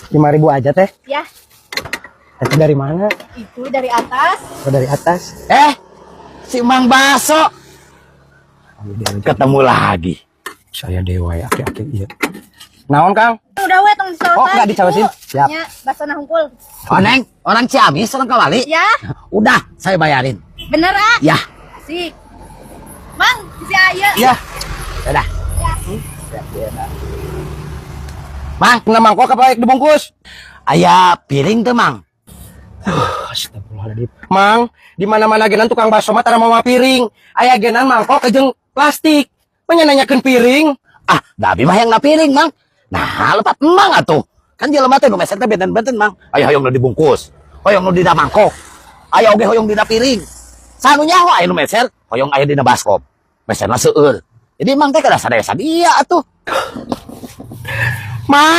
5.000 aja, Teh. Ya. Itu dari mana? Itu dari atas. Oh, dari atas. Eh, si Mang Baso. Ketemu lagi. Saya dewa ya, aki-aki iya. Naon, Kang? Udah we, tong disaosan. Oh, nggak disaosin. Siap. Ya, basona hungkul. Oh, Neng, orang Ciamis, orang Kawali. Ya. Udah, saya bayarin. Bener ah? Ya. Asik. Mang, si aya. Ya. Udah. Ya. Mang, Kena mangkok apa dibungkus? Aya piring tuh, Mang. Astagfirullahaladzim. Mang, di mana-mana genan tukang bakso mah tara mawa piring. Aya genan mangkok jeung plastik. Manya nanyakeun piring? Ah, da abi mah hayang na piring, Mang. Nah, lepat Mang atuh. Kan jelema teh nu meser teh benten-benten, Mang. Aya hoyong nu dibungkus, hoyong nu dina mangkok. Aya oge hoyong dina piring. Sanu nyaho aya nu meser, hoyong aya dina baskom. Meserna seueur. Jadi Mang teh kada sadaya sadia atuh. Mang.